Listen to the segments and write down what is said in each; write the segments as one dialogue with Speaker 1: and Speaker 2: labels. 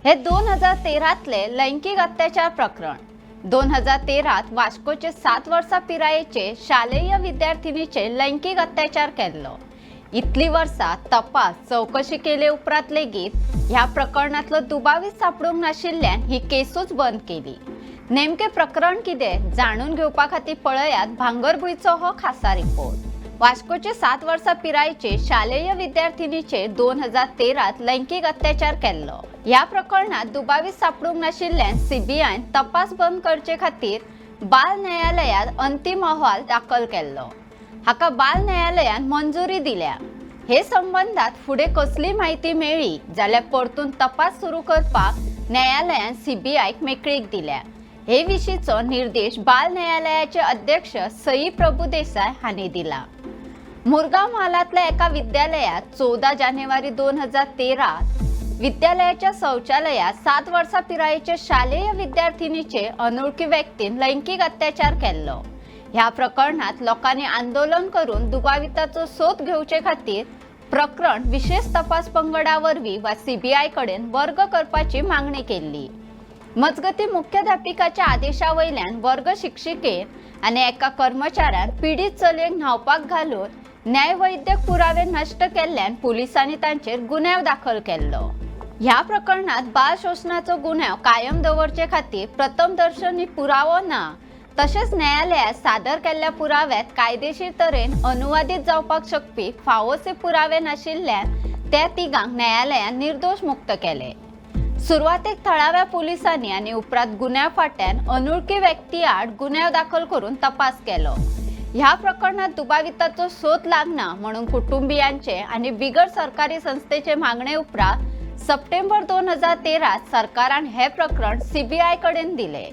Speaker 1: हे 2013तले लैंगीक अत्याचार प्रकरण. 2013त वास्कोचे 7 वर्सां पिरायेचे शालेय विद्यार्थिनीचे लैंगीक अत्याचार केल्लो. इतली वर्सां तपास चवकशी केले उपरांत लेगीत ह्या प्रकरणांतलो दुबावीत सापडूंक नाशिल्ल्यान ही केसूच बंद केली. नेमके प्रकरण कितें जाणून घेवपा खातीर पळयात भांगरभूंयचो हो खासा रिपोर्ट. वास्कोचे 7 वर्सां पिरायेचे शालेय विद्यार्थिनीचेर 2013त लैंगीक अत्याचार केल्लो. ह्या प्रकरणात दुबावीत सापडूंक नाशिल्ल्यान सीबीआयन तपास बंद करचे खातीर बाल न्यायालयात अंतीम अहवाल दाखल केल्लो. हाका बाल न्यायालयान मंजुरी दिल्या. हे संबंधात फुडें कसली म्हायती मेळ्ळी जाल्यार परतून तपास सुरू करपाक न्यायालयान सीबीआयक मेकळीक दिल्या. हे विशींचो निर्देश बाल न्यायालयाचे अध्यक्ष सई प्रभुदेसाय हांणी दिला. मुरगांव म्हालांतल्या एका विद्यालयात 14 जानेवारी 2013 विद्यालयाच्या शौचालयात 7 वर्सां पिरायेचे शालेय विद्यार्थिनीचे अनोळखी व्यक्तीन लैंगीक अत्याचार केल्लो. ह्या प्रकरणात लोकांनी आंदोलन करून दुबाविताचो सोद घेवचे खातीर प्रकरण विशेष तपास पंगडा वरवीं वा सीबीआय कडेन वर्ग करपाची मागणी केल्ली. मजगती, मुख्याध्यापिकाच्या आदेशा वयल्यान वर्ग शिक्षिकेन आनी एका कर्मचाऱ्यान पिडीत चलयेक न्हावपाक घालून न्यायवैद्यक पुरावे नश्ट केल्ल्यान पुलिसांनी तांचेर गुन्यांव दाखल केल्लो. ह्या प्रकरणात बाल शोशणाचो गुन्यांव कायम दवरचे खातीर प्रथमदर्शनी पुरावो ना, तशेंच न्यायालयात सादर केल्ल्या पुराव्यात कायदेशीर तरेन अनुवादीत जावपाक शकपी फावोसे पुरावे नाशिल्ल्यान त्या तिगांक न्यायालयान निर्दोश मुक्त केले. सुरवातेक थळाव्या पुलिसांनी आनी उपरांत गुन्यांव फांट्यान अनोळखी व्यक्ती आड गुन्यांव दाखल करून तपास केलो. ह्या प्रकरणात दुबाविताचो सोद लागना म्हणून कुटुंबियांचे आनी बिगर सरकारी संस्थेचे मागणे उपरांत सप्टेंबर 2013 सरकारान हे प्रकरण सीबीआय कडेन दिले.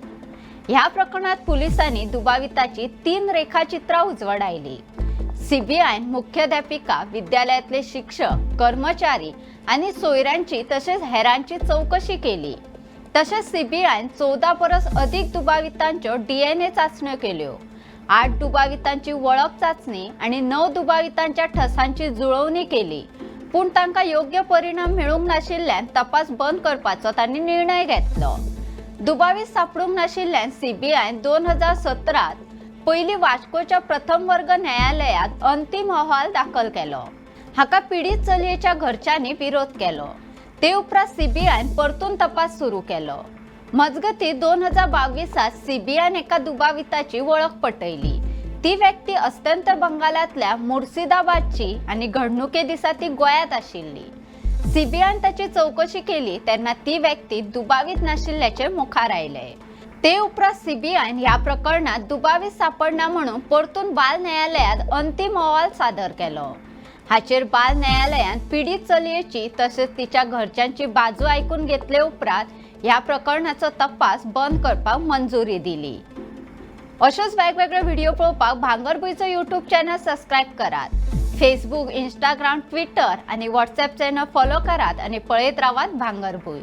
Speaker 1: ह्या प्रकरणात पुलिसांनी दुबाविताची 3 रेखाचित्रां उजवाडायली. सीबीआयन मुख्याध्यापिका, विद्यालयातले शिक्षक, कर्मचारी आनी सोयऱ्यांची तशेंच हेरांची चवकशी केली. तशेंच सीबीआयन 14 परस अदीक दुबावितांच्यो डीएनए चाचण्यो केल्यो. 8 दुबावितांची वळख चाचणी आनी 9 दुबावितांच्या ठसांची जुळवणी केली, पूण तांकां योग्य परिणाम मेळूंक नाशिल्ल्यान तपास बंद करपाचो तांणी निर्णय घेतलो. दुबावीत सापडूंक नाशिल्ल्यान सीबीआयन 2017त पयलीं वास्कोच्या प्रथम वर्ग न्यायालयात अंतीम अहवाल दाखल केलो. हाका पिडीत चलयेच्या घरच्यांनी विरोध केलो. ते उपरांत सीबीआयन परतून तपास सुरू केलो. मजगती, 2022त सीबीआयन एका दुबाविताची वळख पटयली. ती व्यक्ती अस्तंत बंगालांतल्या मुर्सिदाबादची आनी घडणुके दिसा ती गोंयांत आशिल्ली. सीबीआयन ताची चवकशी केली तेन्ना ती व्यक्ती दुबावीत नाशिल्ल्याचे मुखार आयले. ते उपरांत सीबीआयन ह्या प्रकरणात दुबावीत सापडना म्हणून परतून बाल न्यायालयात अंतीम अहवाल सादर केलो. हाचेर बाल न्यायालयान पिडीत चलयेची तशेंच तिच्या घरच्यांची बाजू आयकून घेतले उपरांत ह्या प्रकरणाचो तपास बंद करपाक मंजुरी दिली. अशेच वेगवेगळे व्हिडिओ पळोवपाक भांगरभूंयचो युट्यूब चॅनल सबस्क्रायब करात. फेसबूक, इंस्टाग्राम, ट्विटर आनी व्हॉट्सएप चॅनल फॉलो करात आनी पळयत रावात भांगरभूंय.